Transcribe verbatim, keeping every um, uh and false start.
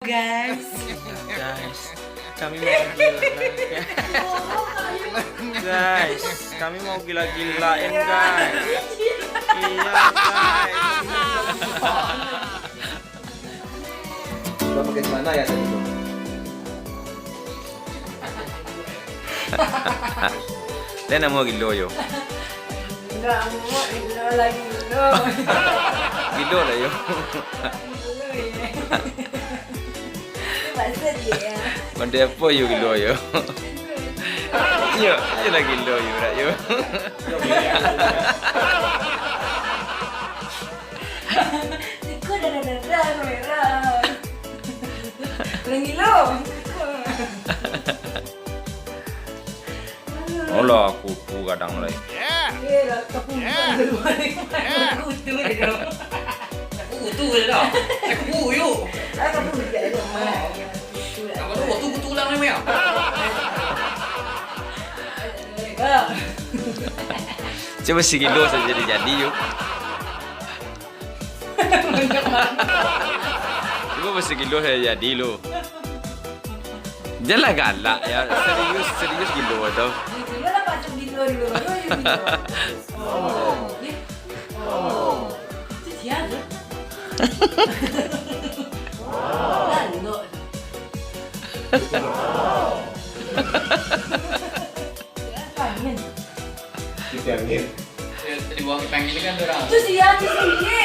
Guys. Guys, kami mau gila. Guys, kami mau gila-gilain, guys. Iya, guys. Udah pakai celana ya tadi tuh? Dia namo gilo yo. Namo gilo lagi gilo. Gilo lah yo. Gilo, ya. Maksud dia. Mandai apo yo gilo yo? Iyo, iyo lah gilo yo, nak yo. Siko dah, dah, dah, dah, kamera. Urang gilo. Alah, kutu gadang lai. Eh, lah, kapu bukan keluar. Kutu dia tu. Kutu dia dah. Kutu yuk. Ah, kapu dia tu. Apa tu? Kutu, kutu ulang ni, ya? Cubo si gilo sajo jadi-jadi yo. Cubo basi gilo sajo jadi lo. Janlah galak ya. Serius, serius gilo tu. Gilo lah, patut gilo dulu, baru aja gilo. Oh, ya. Oh. Itu siapa? Galak. Angin. Kipas angin. Di bawah kipas angin kan ada orang. Itu sia, itu sia.